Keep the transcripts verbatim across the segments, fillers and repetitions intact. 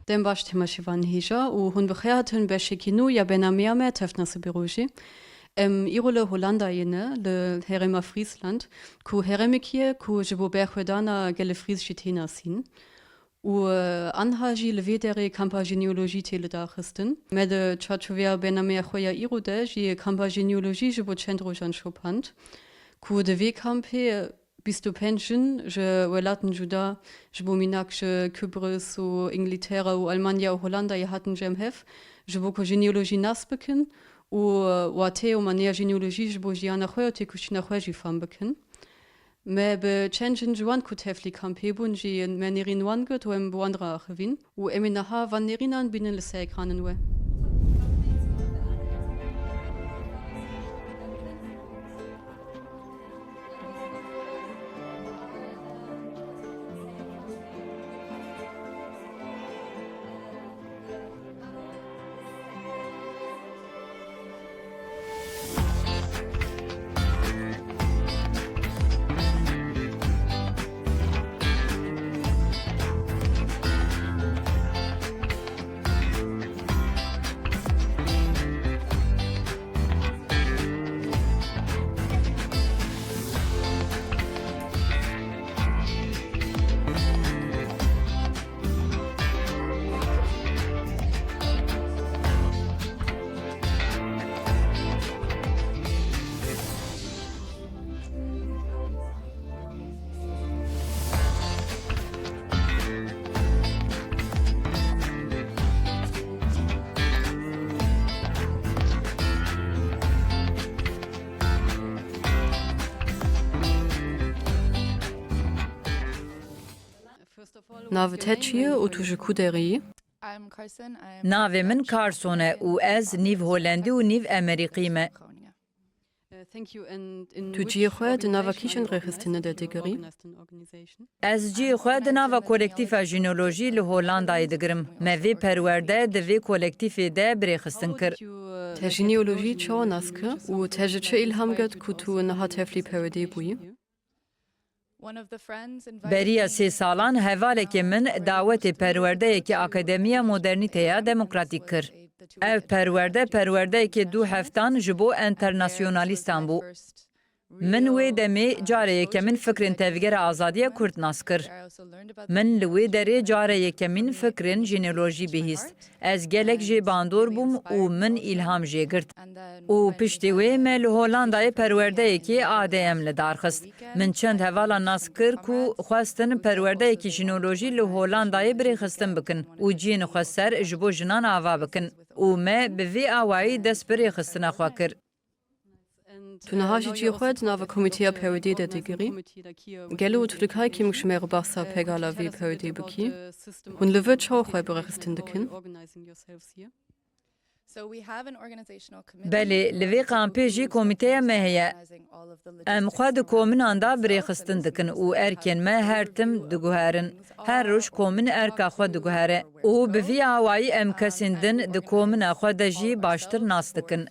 Dem baş temaşevanên hêja û hûn bi xêr hatin beşekî nû ya bernameya me Tevnasî bi rojê. Em îro li Holandayê ne, li herêma Frîsland, ku herêmekî ye ku ji bo berxwedana gelê Frîz jî tê nasîn. Û, e, anha jî li vê derê kampa jeneolojî tê lidarxistin. Me di çarçoveya bernameya xwe ya îro de jî kampa jeneolojî ji bo çend rojan şopand, ku di vê kampê bîst û pênc jin ji welatên cuda, ji bo mînak ji Kibris û Îngiltera û Elmanya û Holandayê hatin cem hev, ji bo ku jeneolojî nas bikin û wateyê û maneya jeneolojî ji bo jiyana xwe û têkoşîna xwe jî fam bikin. Me bi çend jin ji wan ku tevlî kampê bûn jî me nêrîn wan girt û em bi wan re axivîn û em ê niha van nêrînan bînin li ser ekranên we. Nav te çi ye û tu ji ku derê yî? Navê min Carson e û ez nîv Holendî û nîv Emerîqî me. Tu cihê xwe di nava kîjan rêxistinê de digirî? Ez cihê xwe di nava kolektîfa jînolojî li Holandayê digirim. Me vê perwerde di vê kolektîfê de birêxistin kir. Te jînolojî çawa nas kir û te ji çi îlham girt ku tu niha tevlî P W D bûyî? Beriya sê salan hevalekê min dawetê perwerdeyekî Akademiya Modernîteya Demokratîk kir. Ev perwerde, perwerdeyekê du heftan ji bo enternasyonalîstan bû. Min wê demê carê yekemîn fikrên Tevgera Azadiya Kurd nas kir. Min li wê derê carê yekemîn fikrên jeneolojî bihîst. Ez gelek jê bandor bûm û min îlham jê girt. Û piştî wê me li Holandayê perwerdeyekî A D M li dar xist. Min çend hevalan nas kir ku xwestin perwerdeyekî jinolojî li Holandayê birêxistin bikin û cihên xwe ser ji bo jinan ava bikin. Û me bi vî awayî dest bi rêxistina xwe kir. Tu niha jî cihê xwe di nava komîteya P W D de digirî. Gelo tu dikarî kêmik ji me re behsa pêgala vê P W D bikî? Hûn li vir çawa xwe birêxistin dikin? Belê, li vê kampê jî komîteya me heye. Em xwe di kominan de birêxistin dikin û erkên me her tim diguherin. Her roj komin erka xwe diguhere û bi vî awayî em kesên din di komina xwe de jî baştir nas dikin.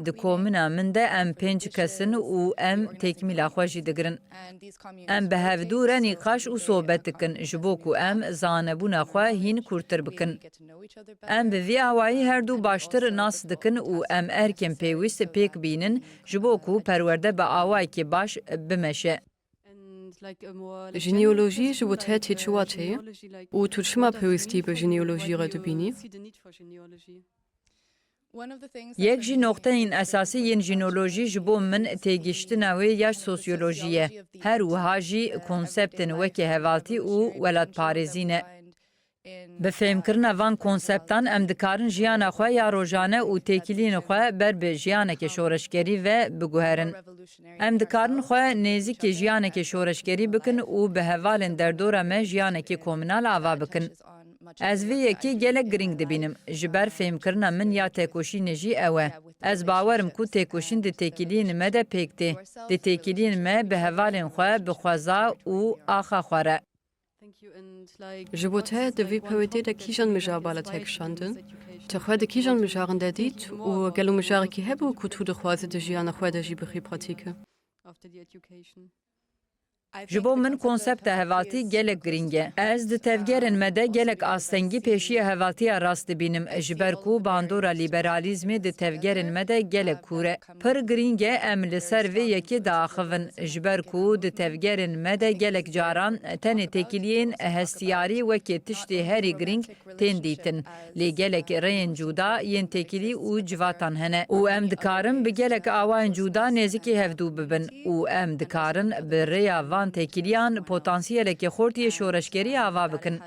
Di komina min de em pênc kes in û em têkmîla xwe jî digirin. Em bi hevdû re nîqaş û sohbet dikin, ji bo ku em zanebûna xwe hîn kûrtir bikin. Em bi vî awayî her du baştir nas dikin û em erkên pêwîst pêk bînin, ji bo ku perwerde bi awayekî baş bimeşe. Jineolojî ji bo te tê çi wateyê û tu çima pêwîstî bi jineolojî re dibînî? Yek ji noqteyên esasî yên jinolojî ji bo min têgihiştina wê ya sosyolojî ye. Her wiha jî konseptên wekî hevaltî û welatparêzî ne. Bi fêmkirina van konseptan em dikarin jiyana xwe ya rojane û têkiliyên xwe ber bi jiyaneke şoreşgerî ve biguherin. Em dikarin xwe nêzîkî jiyaneke şoreşgerî bikin û bi hevalên derdora me jiyanekî kominal ava bikin. Ez vê yekê gelek girîng dibînim. Ji ber fêmkirina min ya tekoşînê jî ew e. Ez bawer im ku têkoşîn di têkiliyên me de pêk tê. Di têkiliyên me bi hevalên xwe, bi xweza û axa xwe re. Ji bo te di vî P W D de kîjan mijar bala te kişandin? Te xwe di kîjan mijaran de dît û gelo mijarekî hebû ku tu dixwazî di jiyana xwe de jî bixî pratîke? Ji bo min konsepta hevaltî gelek girîng e. Ez di tevgerên me de gelek astengî pêşiya hevaltiya rast dibînim, ji ber ku bandora lîberalîzmê di tevgerên me de gelek kûr e. Pir girîng e em li ser vê yekê diaxivin, ji ber ku di tevgerên me de gelek caran tenê têkiliyên hestiyarî wekî tiştê herî girîng tên dîtin. Lê gelek rêyên cuda yên têkilî û civatan hene û em dikarin bi gelek awayên cuda nêzikî hevdû bibin û em dikarin bi rêya van têkiliyan potansiyelekê xurt yê şoreşgerî ava bikin.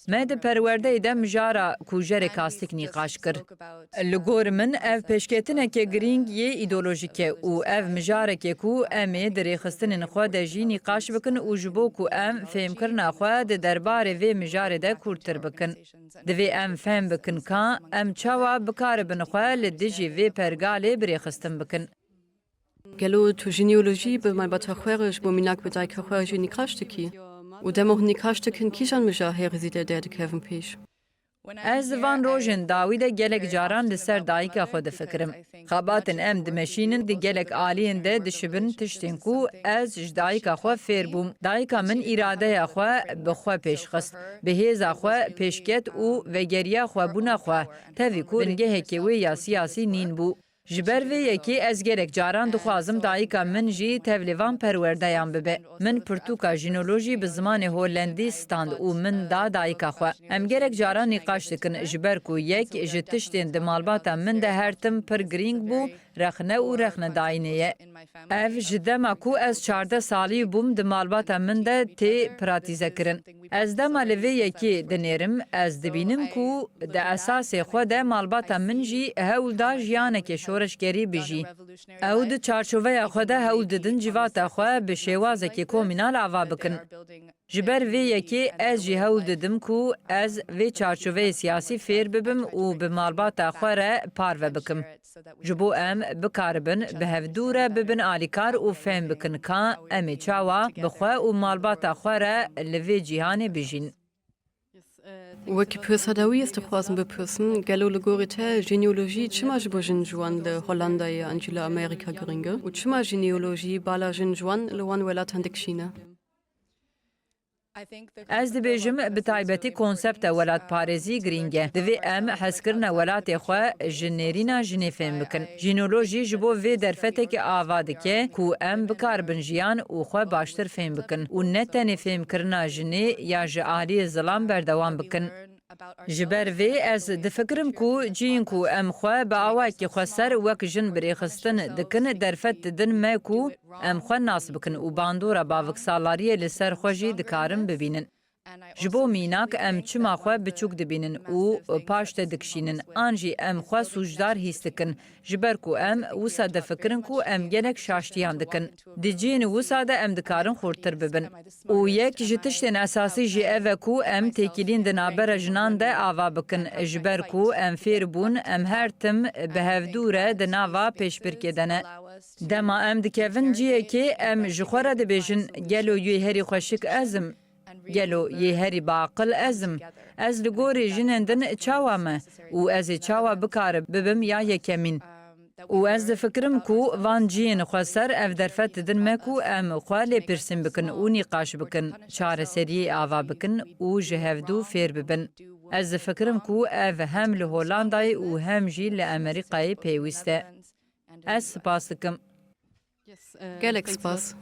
Me di perwerdeyê de mijara kujerê kastîk nîqaş kir. Li gor min ev pêşketineke girîng yê îdeolojîk e û ev mijareke ku em ê di rêxistinên xwe de jî nîqaş bikin û ji bo ku em fêmkirina xwe di derbarê vê mijarê de kûrtir bikin. Divê em fehm bikin ka em çawa bikaribin xwe li dijî vê pergalê birêxistin bikin. Gelo tu jineolojî bi malbata xwe re ji bo mînak bi dayika xwe re jî nîqaş dikî? Û dema hûn nîqaş dikin kîjan mijahê zêde derdikevin pêş? Ez di van rojên dawî de gelek caran li ser dayika xwe difikirim. Xebatên em dimeşînin di gelek aliyên de dişibin tiştên ku ez ji dayika xwe fêr bûm. Dayika min îradeya xwe bi xwe pêş xist, bi hêza xwe pêş ket û vegeriya xwebûna xwe, tevî ku bingehekê wê ya siyasî nîn bû. Ji ber vê yekê ez gelek caran dixwazim dayika min jî tevlê van perwerdeyan bibe. Min pirtûka jinolojî bi zimanê holendî stand û min da dayika xwe. Em gelek caran nîqaş dikin, ji ber ku yek ji tiştên di malbata min de her tim pir girîng bû, rexne û rexnedayînê ye. Ev ji dema ku ez çardeh salî bûm di malbata min de tê pratîzekirin. Ez dema li vê yekê dinêrim, ez dibînim ku di esasê xwe de malbata min jî hewl da jiyanekê şoreşgerî bijî. Ew di çarçoveya xwe de hewl didin civata xwe bi şêwazekî komînal ava bikin. Ji ber vê yekê ez jî hewl didim ku ez vê çarçoveyê siyasî fêr bibim û bi malbata xwe re parve bikim. Ji bo em bikaribin bi hevdû re bibin alîkar û fêm bikin ka em ê çawa bi xwe û malbata xwe re li vê cîhanê bijîn. Wekî pirsa dawî ez dixwazim bipirsim, gelo li gorî te jineolojî çima ji bo jin ji wan li Hollandayê an jî li Amerîka girîng e? Û çima jineolojî bala jin ji wan li wan welatan dikişîne? Ez dibêjim, bi taybetî konsepta welatparêzî girîng e. Divê em hezkirina welatê xwe ji nêrîna jinê fêm bikin. Jînolojî ji bo vê derfetekê ava dike ku em bikaribin jiyan û xwe baştir fêm bikin û ne tenê fêmkirina jinê ya ji aliyê zilam berdewam bikin. Ji ber vê ez difikirim ku cihên ku em xwe bi awayekî xweser wek jin birêxistin dikin, derfet didin me ku em xwe nas bikin û bandora baviksalariyê li ser xwe jî dikarin bibînin. Ji bo mînak, em çima xwe biçûk dibînin û paş te dikişînin, an jî em xwe sûcdar hîs dikin, ji ber ku em wisa difikirin ku em gelek şaştiyan dikin. Di cihên wisa de em dikarin xurtir bibin. Û yek ji tiştên esasî jî ev e ku em têkilîn di navbera jinan de ava bikin, ji ber ku em fêr bûn, em her tim bi hevdû re di nava pêşbirkê de ne. Dema em dikevin cihekê, em ji xwe re dibêjin, gelo yê herî xweşik ez im? Gelo yê herî biaqil ez im? Ez li gorî jinên din çawa me? Û ez ê çawa bikarib bibim ya yekemîn? Û ez difikirim ku van cihên xweser ev derfet didin me ku em xwe lêpirsîn bikin û nîqaş bikin, çareseriyê ava bikin û ji hevdû fêr bibin. Ez difikirim ku ev hem li Hollandayê û hem jî li Amerîkayê pêwîst e. Ez spas dikim. Gelek spas.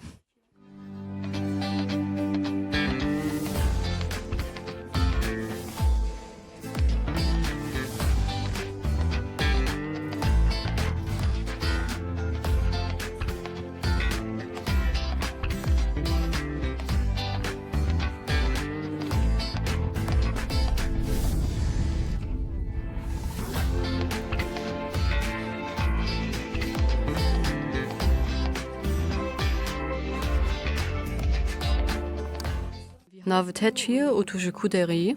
Nav te çi ye û tu ji ku derê yî?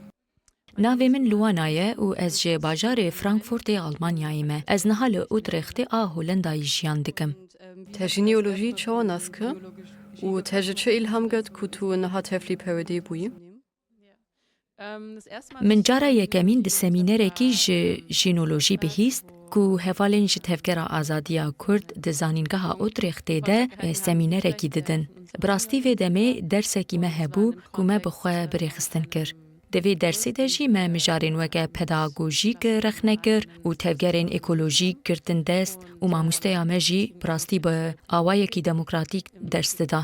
Navê min Luana ye û ez ji bajarê Frankfurtê Almanyayê me. Ez niha li Utrechté a Holendayê jiyan dikim. Te jineolojî çawa nas kir û te ji çi îlham girt ku tu niha tevlî perwerdeyê bûyî? Min cara yekemîn di semînerekî ji jînolojî bihîst ku hevalên ji Tevgera Azadiya Kurd di Zanîngeha Utrechtê de, e, semînerekî didin. Bi rastî vê demê dersekî me hebû ku me bi xwe bi rê xistin kir. Di vê dersê de jî me mijarên weke pedagojîk rexne kir û tevgerên ekolojîk girtin dest û mamosteya me jî bi rastî bi awayekî demokratîk ders dida.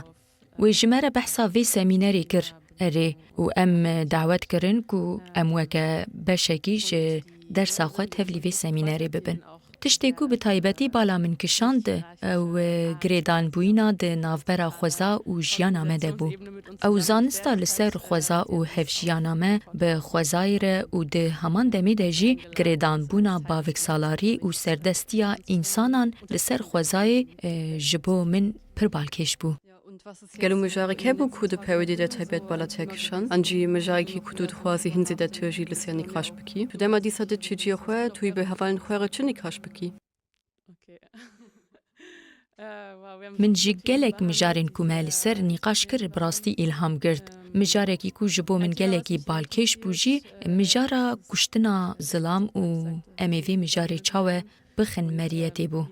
Wê ji me re behsa vê semînerê kir, erê, û em dawet kirin ku em weke beşekî ji dersa xwe tevlî vê semînerê bibin. Tiştê ku bi taybetî bala min kişand, ew, e, girêdanbûyîna di navbera xweza û jiyana me de bû. Ew zanista li ser xweza û hevjiyana me bi xwezayê re û di heman demê de jî girêdanbûna baviksalarî û serdestiya însanan li ser xwezayê, e, ji bo min pir balkêş bû. Gelo mijarek hebû ku di perwerdê de taybet bala te kişand? An jî mijarekî ku tu dixwazî hin zêdetir jî li ser nîqaş bikî? Tu dema dîsa di çêciyê xwe, tu yî bi hevalên xwe re çi nîqaş bikî? Min ji gelek mijarên ku me li ser nîqaş kir bi rastî îlham girt. Mijarekî ku ji bo min gelekî balkêş bû jî mijara kuştina zilam û em ê vê mijarê çawe bixin meriyetê bû.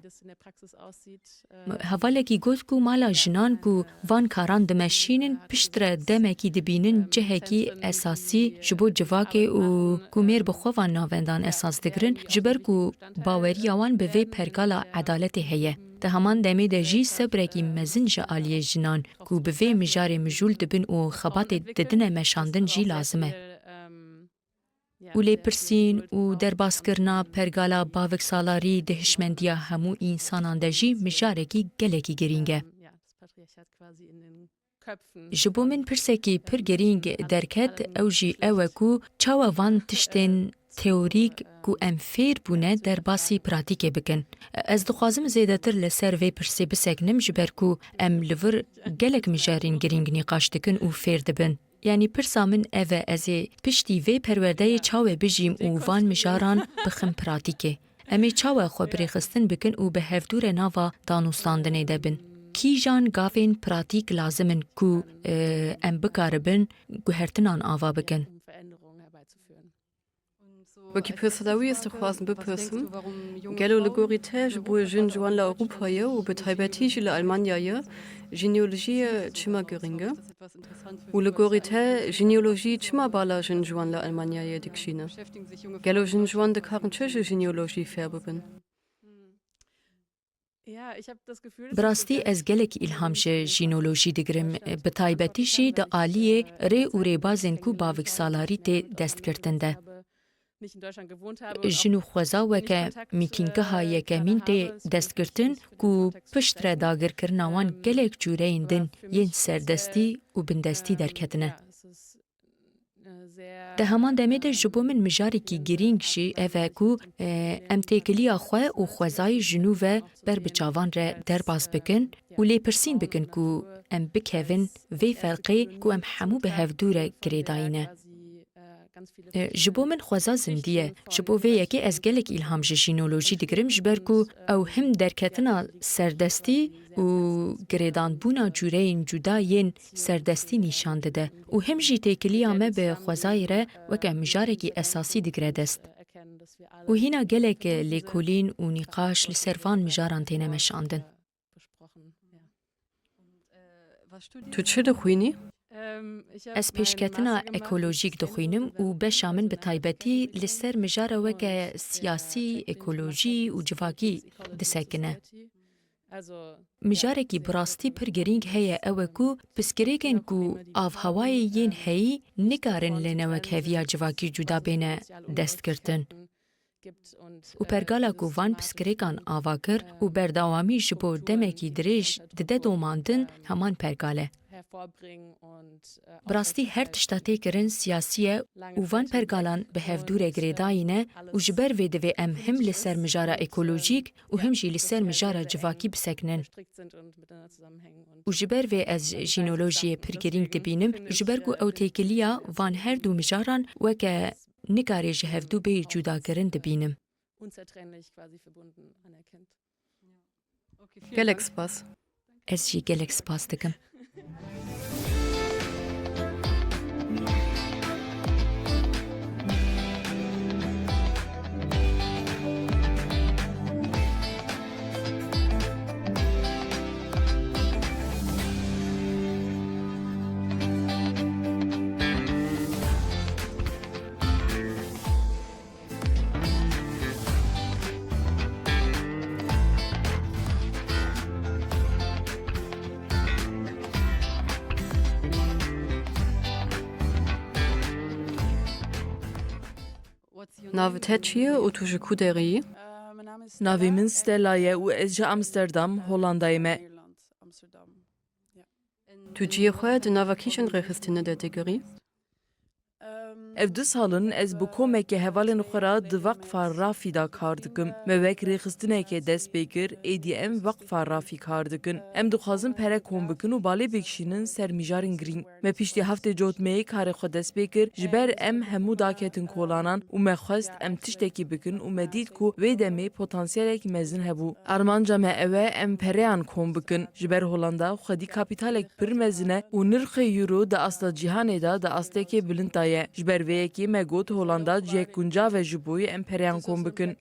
Hevalekî got ku mala jinan ku van karan dimeşînin, piştre demekî dibînin cihekî esasî ji bo civakê û ku mêr bi xwe van navendan esas digirin, ji ber ku baweriya wan bi vê pergala edaletê heye. Di heman demê de jî sebrekî mezin ji aliyê jinan ku bi vê mijarê mijûl dibin û xebatê didine meşandin jî lazim e. Û lêpirsîn û derbaskirina pergala baviksalarî di hişmendiya hemû însanan de jî mijarekî gelekî girîng e. Ji bo min pirsekî pir girîng derket, ew jî ew e ku çawa van tiştên teorîk ku em fêr bûne derbasî pratîkê bikin. Ez dixwazim zêdetir li ser vê pirsê bisekinim, ji ber ku em li vir gelek mijarên girîng nîqaş dikin û fêr dibin. Yanî pirsa min ev e, ez ê piştî vê perwerdeyê çawe bijîm û van mijaran bixim pratîkê? Em ê çawe xwe bi rêxistin bikin û bi hevdû re nava danûstandinê de bin? Kîjan gavên pratîk lazim in ku, e, em bikaribin guhertinan ava bikin? Wekî pirsgirêk ez dixwazim bipirsim, gelo li gorî te ji bo jin ji wan li Ewropayê û bi taybetî jî li Elmanyayê jineolojiyê çima girîng e? Û li gorî te jineolojî çima bala jin ji wan li Elmanyayê dikişîne? Gelo jin ji wan dikarin çi ji jineolojî fêr bibin? Bi rastî ez gelek îlham ji jinolojî digirim, bi taybetî jî di aliyê rê û rêbazên ku baviksalarî tê destgirtin de. Jin û xweza weke mîtîngeha yekemîn tê destgirtin ku piştre dagirkirina wan gelek cûreyên din yên serdestî û bindestî derketine. Di heman demê de ji bo min mijarekî girîng jî ev e ku, e, em têkiliya xwe û xwezayê ji nû ve ber bi çavan re derbas bikin û lêpirsîn bikin ku em bikevin vê ferqê ku em hemû bi hevdû re girêdayî ne. E, ji bo min xweza zindî ye. Ji bo vê yekê ez gelek îlham ji jinolojî digirim, ji ber ku ew him derketina serdestî û girêdanbûna cûreyên cuda yên serdestî nîşan dide û him jî têkiliya me bi xwezayê re weke mijarekî esasî digire dest. Û hîna gelek lêkolîn û nîqaş li ser van mijaran têne meşandin. Tu çi dixwînî? Ez pêşketina ekolojîk dixwînim û beşa min bi taybetî li ser mijara weke siyasî, ekolojî û civakî disekine. Mijarekî bi rastî pir girîng heye, ew e ku pirsgirêkên ku avhewayê yên heyî nikarin li newekheviya civakî cuda bêne destgirtin. Û pergala ku van pirsgirêkan ava kir û berdewamî ji bo demekî dirêj dide domandin, heman pergal e. Bi rastî her tişta tê kirin siyasî ye û van pergalan bi hevdû re girêdayî ne û ji ber vê divê em him li ser mijara ekolojîk û him jî li ser mijara civakî bisekinin. Û ji ber vê ez jinolojiyê pir girîng dibînim, ji ber ku ew têkiliya van her du mijaran weke nikarê ji hevdû bê cudakirin dibînim. Gelek spas. Ez jî gelek spas dikim. Nav te çi ye û tu ji ku derê yî? Navê min Stella ye û ez ji Amsterdam, Hollandayê me. Tu cihê xwe di nava kîjan rêxistinê de digirî? Ev du sal in ez bi komeke hevalên xwe re di Veqfa Rafî de kar dikim. Me wek rêxistinekê dest pê kir, êdî em Veqfa Rafî kar dikin. Em dixwazin pere kom bikin û balê bikişînin ser mijarên girîng. Me piştî heftê cotmeyê karê xwe dest pê kir, ji ber em hemû daketin kolanan û me xwest em tiştekî bikin û me dît ku wê demê potansiyelek mezin hebû. Armanca me ew e em pereyan kom bikin. Ji ber Holanda xwedî kapîtalek pir mezin e û nirxê euro di asta cîhanê de di astekê bilind de ye. Ji ber vê yekê me got Holanda cihek guncav e ji bo em pereyan kom bikin.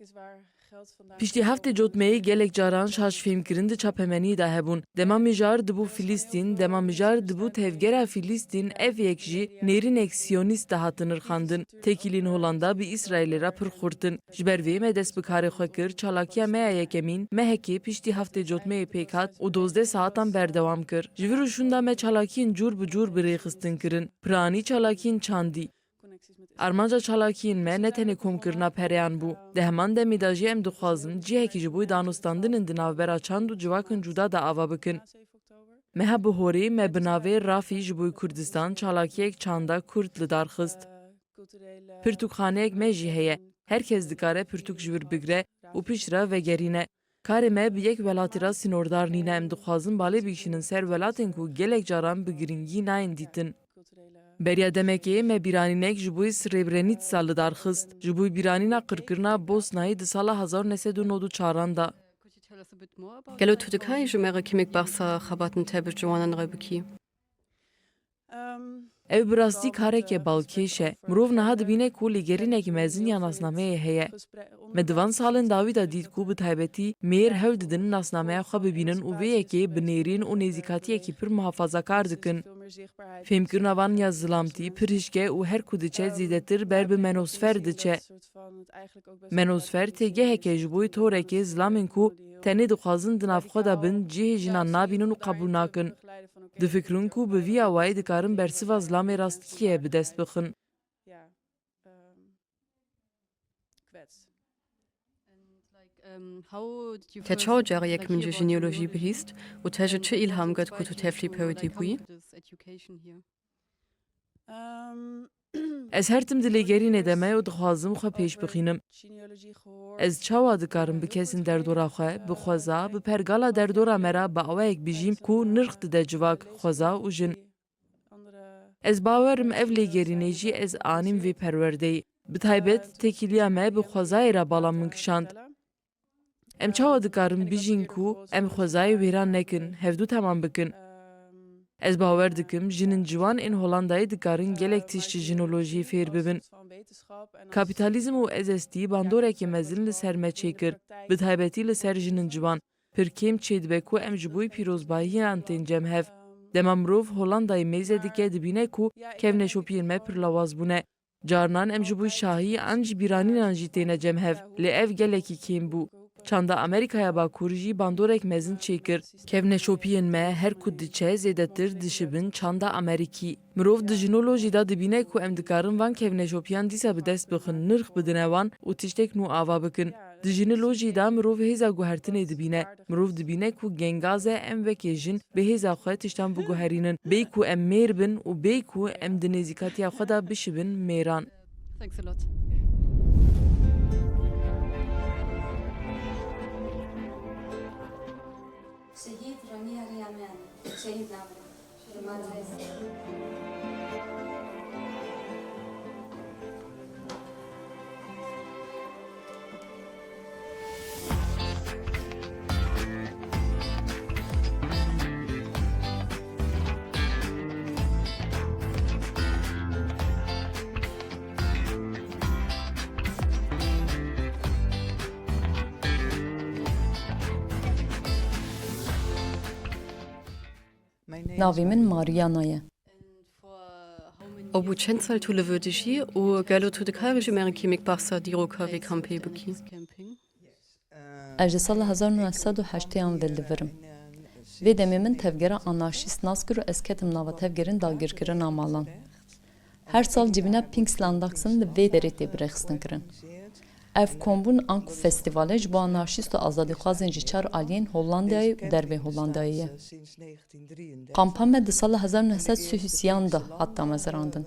Piştî heftê cotmeyê gelek caran şaş fêmkirin di çapemeniyê de hebûn. Dema mijar dibû Filîstîn, dema mijar dibû tevgera Filîstîn, ev yek jî nêrînek siyonîst dihatin nirxandin. Têkiliyên Holanda bi Îsraîlê re pir xurt in. Ji ber vê me dest bi karê xwe kir, çalakiya me ya yekemîn mehekê piştî heftê cotmeyê pêk hat û dozdeh saetan berdewam kir. Ji vir û şûnda me çalakiyên cûr bi cûr bi rêxistin kirin. Piranî çalakiyên çandî. Armanca çalakiyên me ne tenê komkirina pereyan bû. Di heman demê de jî em dixwazin cihekî ji bo danûstandinên di navbera çand û civakên cuda de ava bikin. Meha bihorê me bi navê Rafî ji bo Kurdistan çalakiyek çanda Kurd li dar xist. Pirtûkxaneyek me jî heye. Her kes dikare pirtûk ji wir bigre û piştre vegerîne. Karê me bi yek welatî re sînordar nîne. Em dixwazin balê bikişînin ser welatên ku gelek caran bi girîngî nayên dîtin. Beriya demekê me bîranînek ji bo Srebrenica li dar xist, ji bo bîranîna qirkirina Bosnayê di sala hezar neh sed û nod û çaran de. Gelo tu dikarî ji me re kêmek behsa xebatên te bi ciwanan re bikî? Ew bi rastî kareke balkêş e. Mirov niha dibîne ku lêgerînek mezin ya nasnameyê heye. Me di van salên dawî de dît ku bi taybetî mêr hewl didin nasnameya xwe bibînin û vê yekê bi nêrîn û nêzîkatiyekî pir muhafazakar dikin. Fêmkirina van ya zilamtî pir hişk e û her ku diçe zêdetir ber bi menosfer diçe. Menosfer têgehek e ji bo torekê zilamên ku tenê dixwazin di nav xwe de bin, cihê jinan nabînin û qebûl nakin. Difikirin ku bi vî awayî dikarin bersiva zilamê rastkî ye bi dest bixin. Te çawa cara yekem ji jineolojî bihîst û te ji çi îlham girt ku tu tevlî pewdî bûyî? Ez her tim di lêgerînê de me û dixwazim xwe pêş bixînim. Ez çawa dikarim bi kesên derdora xwe, bi xweza, bi pergala derdora me re bi awayek bijîm ku nirx dide civak, xweza û jin? Ez bawer im ev lêgerînê jî ez anîm vê perwerdeyê. Bi taybet têkiliya me bi xwezayê re bala min kişand. Em çawa dikarin bijîn ku em xwezayê wêran nekin, hevdû temam bikin? Ez bawer dikim, jin ên ciwan ên Holandayê dikarin gelek tişt ji jinolojiyê fêr bibin. Kapîtalîzm û ezestî bandoreke mezin li ser me çêkir, bi taybetî li ser jin ên ciwan. Pir kêm çêdibe ku em ji bo pîrozbahiyan tên cem hev. Dema mirov Holandayê mêze dike, dibîne ku kevneşopiyên me pir lawaz bûne. Carinan em ji bo şahî an ji bîranînan jî têne cem hev, lê ev gelekî kêm bû. Çanda Amerîkaya Bakur jî bandorek mezin çêkir. Kevneşopiyên me her ku diçe zêdetir dişibin çanda Amerîkî. Mirov di jinolojî de dibîne ku em dikarin van kevneşopiyan dîsa bi dest bixin, nirx bidine wan û tiştek nû ava bikin. Di jinolojî de mirov hêza guhertinê dibîne. Mirov dibîne ku gengaz e em wekê jin bi hêza xwe tiştan biguherînin. Bêyî ku em mêr bin û bêyî ku em di nêzîkatiya xwe de bişibin mêran. Thanks a lot. Şehîd Ramiya Riyamen, şehîd nabin. Navê min Mariana ye. Û bû çend sal tu li vir dijî û gelo tu dikarî ji me re kêmek behsa dîroka vê kampê bikî? Ez ji sala hezar neh sed û heştê an ve li vir im. Vê demê min tevgera anarşîst nas kir û ez ketim nava tevgerên dagirkirina malan. Her sal civîna Pinkslandaksen li vê derê tê birêxistin kirin. Ev kombûn anku festivale ji bo anarşîst û azadîxwazên ji çar aliyên Hollandayê û dervê Hollandayê ye. Kampa me di sala hezar neh sed sî û sêyan de hat damezrandin.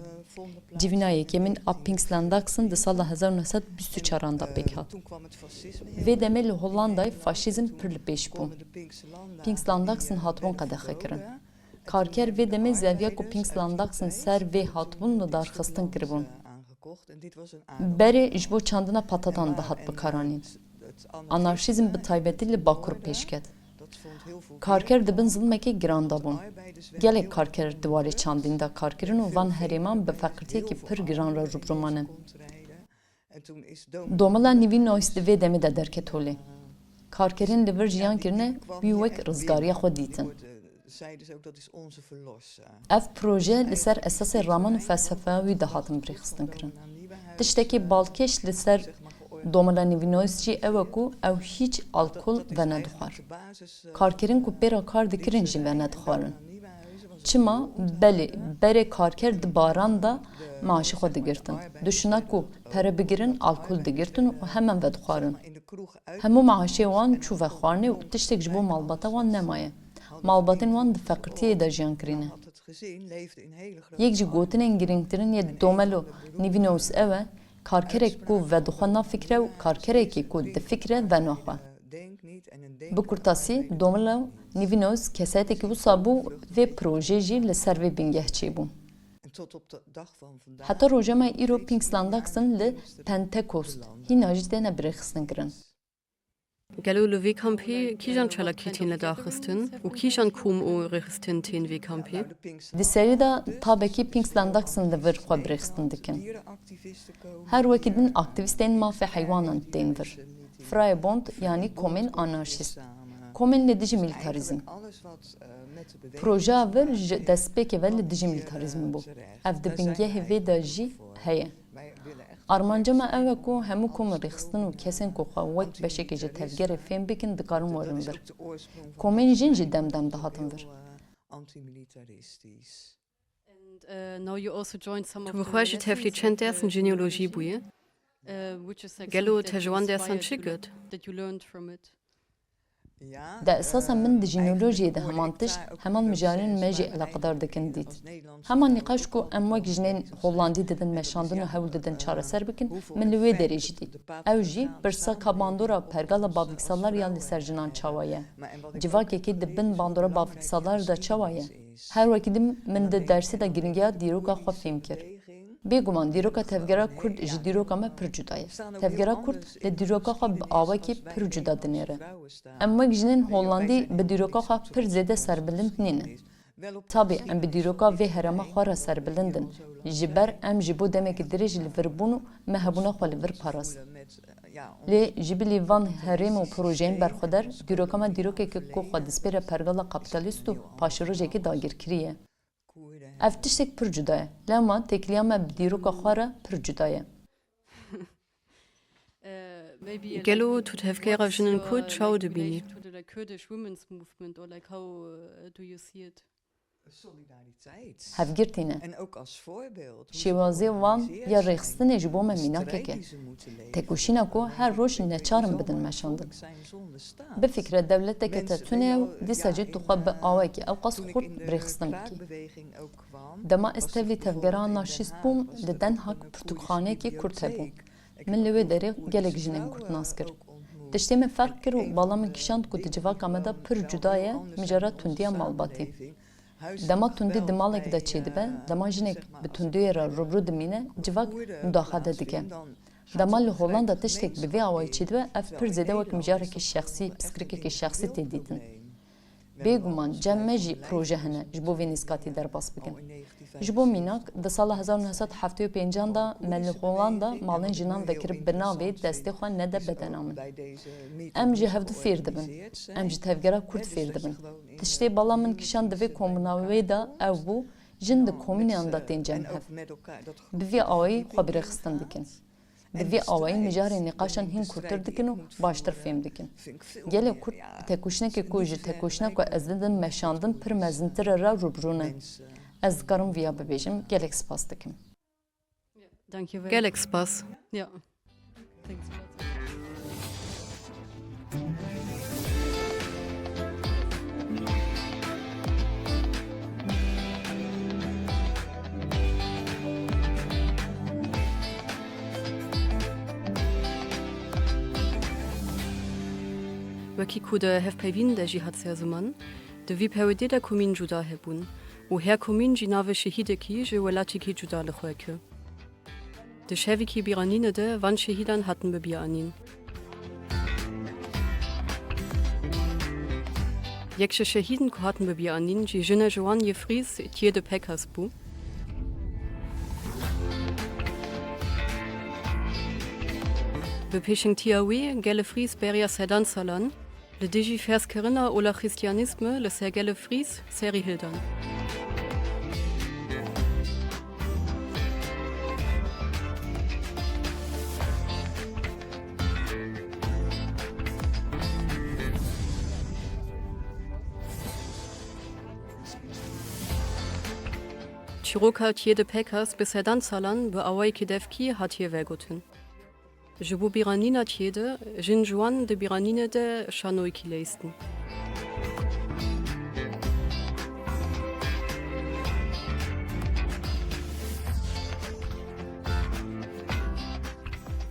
Civîna yekemîn a Pinkslendaksen di sala hezar neh sed bîst û çaran de pêk hat. Vê demê li Hollandayê faşîzm pir li pêş bû. Pinkslendaksen hatibûn qedexekirin. Karker vê demê zeviya ku Pinkslendaksen ser vê hatibûn lidarxistin kiribûn. Berê ji bo çandina patatan dihat bikaranîn. Anarşîzm bi taybetî li Bakur pêş ket. Karker di bin zilmekê giran de bûn. Gelek karker di warê çandîn de kar kirin û van herêman bi feqirtiyekî pir giran re rûbirû manin. Domila Nivinois di vê demê de derket holê. Karkerên li vir jiyan kirine wî wek rizgariya xwe dîtin. Ev proje li ser esasê raman û felsefeya wî de hatin birêxistin kirin. Tiştekî balkêş li ser Domila Nivinois jî ew e ku ew hîç alkol venedixwar. Karkerên ku pê re kar dikirin jî venedixwarin. Çima? Belê, berê karker di baran de maaşê xwe digirtin. Duşuna ku pere bigirin, alkol digirtin û hemen vedixwarin. Hemû maaşê wan çû vexwarinê û tiştek ji bo malbata wan nemaye. Malbatên wan di feqirtiyê de jiyan kirîne. Yek ji gotinên girîngtirîn yê Domelo Nivinois ew e, karkerek ku vedixwe nafikre û karkerekî ku difikre venaxwe. Bi kurtasî, Domelo Nivinois kesetekî wisa bû, vê projê jî li ser vê bingeh çêbû. Heta roja me îro Pinkslendaksen li Pentekost hîna jî têne birêxistin kirin. Gelo li vî kampî kîjan çalakî tên lidarxistin û kîjan kom û rêxistin tên vî kampî? Di serî de tabekî Pinkslendaksen li vir xwe birêxistin dikin. Her wekî din aktîvîstên mafê heywanan tên vir. Freiebund, yanî komên anarşîst. Komên li dijî milîtarîzm. Projeya vir ji destpêkê ve li dijî milîtarîzmê bû. Ev di bingehê vê de jî heye. Armanca me ew e ku hemû kom û rêxistin û kesên ku xwe wek beşekê ji tevgerê fêm bikin dikarin werin vir. Komên jin jî dem dem dihatin vir. Tu bi xwe ji tevlî çend dersên jeneolojî bûye? Gelo te ji wan dersan çi girt? Di esasa min di jînolojiyê de heman tişt, heman mijarên me jî eleqedar dikin dît. Hema nîqaş ku em wek jinên Hollandî didin meşandin û hewl didin çareser bikin, min li wê derê jî dît. Ew jî pirsa ka bandora pergala bavîksalar ya li ser jinan çawa ye? Civakekî di bin bandora bavîksalar de çawa ye? Her wekî din min di dersê de giringiya dîroka xwe fêm kir. Bêguman dîroka tevgera kurd ji dîroka me pir cuda ye. Tevgera kurd li dîroka xwe bi awekî pir cuda dinêre. Em wek jinên Hollandî bi dîroka xwe pir zêde serbilind nînin. Tabî em bi dîroka vê herêma xwe re serbilind in. Ji ber em ji bo demekî dirêj li vir bûn û me hebûna xwe li vir parast. Lê ji bilî van herêm û projeyên berxwedar, dîroka me dîrokeke ku xwe dispêre pergala kapîtalîst û paşerojekî dagirkirî ye. Ev tiştek pir cuda ye. Lema têkiliya me bi dîroka xwe re pir cuda ye. Gelo tu tevgera jinên kurd çawa dibînî? Hevgirtî ne. Şêwazê wan ya rêxistinê ji bo me mînakek e. Tekoşîna ku her roj neçar in bidin meşandin. Bifikre dewleteke te tune ye û dîsa jî tu xwe bi awayekî ewqas xurt birêxistin bikî. Dema ez tevlî tevgera anarşîst bûm, li Den Haag pirtûkxaneyekî kurd hebû. Min li wê derê gelek jinên kurd nas kir. Tiştê min ferq kir û bala min kişand ku di civaka me de pir cuda ye mijara tundiya malbatî. Dema tundî di malekî de çêdibe, dema jinek bi tundiyê re rûbirû dimîne, civak mudaxale dike. Dema li Hollanda tiştek bi vê awayî çêdibe, ev pir zêde wek mijarekî şexsî, pirsgirêkekî şexsî tê dîtin. Bêguman cem me jî proje hene ji bo vê nîskatî derbas bikin. Ji bo mînak, di sala hezar û neh sed heftê û pêncan de me li Hollanda malên jinan vekirib bi navê Destê xwe nede bedena min. Em ji hevdu fêr dibin. Em ji tevgera kurd fêr dibin. Tiştê bala min kişand di vê kombûna wê de ew bû, jin di komîneyan de tên cem hev. Bi vî awayî xwe birêxistin dikin. Bi vî awayî mijarê nîqaşan hîn kûrtir dikin û baştir fêm dikin. Gelê kurd bi tekoşînekê ku ji tekoşîna ku ez didim meşandin pir mezintir e re rûbirû ne. Ez dikarim viya bibêjim, gelek spas dikim. Gelek spas. Ja. Thanks a lot. Wekî ku di hevpeyvîn de jî hat ser ziman, di vî perwerdê de komîn cuda hebûn û her komîn jî navê şehîdekî ji welatekî cuda li xwe kir. Di şevekî bîranînê de van şehîdan hatin bi bîr anîn. Yek ji şehîdên ku hatin bi bîr anîn jî jina ji wan yê Frîz Thiers de Pecas bû. Bi pêşengtiya wî gelê Frîz beriya sedan salan li dijî ferzkirina ola xristiyanîzmê li ser gelê Frîz serî hildan. Çîroka Thiers de Pecas bi sedan salan bi awayekî devkî hatiye vegotin. Ji bo bîranîna Thiers de, jin ji wan di bîranînê de şanoyekî leyistin.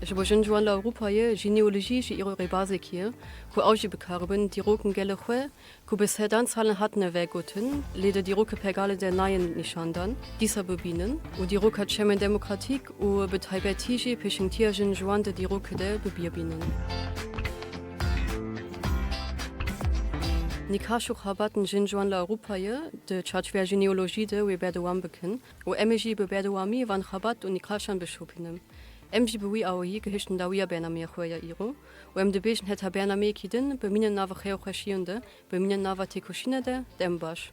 Ji bo jin ji wan li Ewropayê, jeneolojî jî îro rêbazekî ye ku ew jî bi kar bin dîrokên gelê xwe ku bi sedan salan hatine vegotin, lê di dîrokê pergalê de nayên nîşandan, dîsa bibînin û dîroka çemên demokratîk û bi taybetî jî pêşengtiya jin ji wan di dîrokê de bi bîr bînin. Nîqaş û xebatên jin ji wan li Ewropayê di çarçoveya jeneolojî de wê berdewam bikin û em ê jî bi berdewamî van xebat û nîqaşan bişopînin. Em jî bi wî awayî gihiştin dawiya bernameya xwe ya îro û em dibêjin heta bernameyekî din bimînin nava xêr û xweşiyên de, bimînin nava têkoşînê de, dem baş.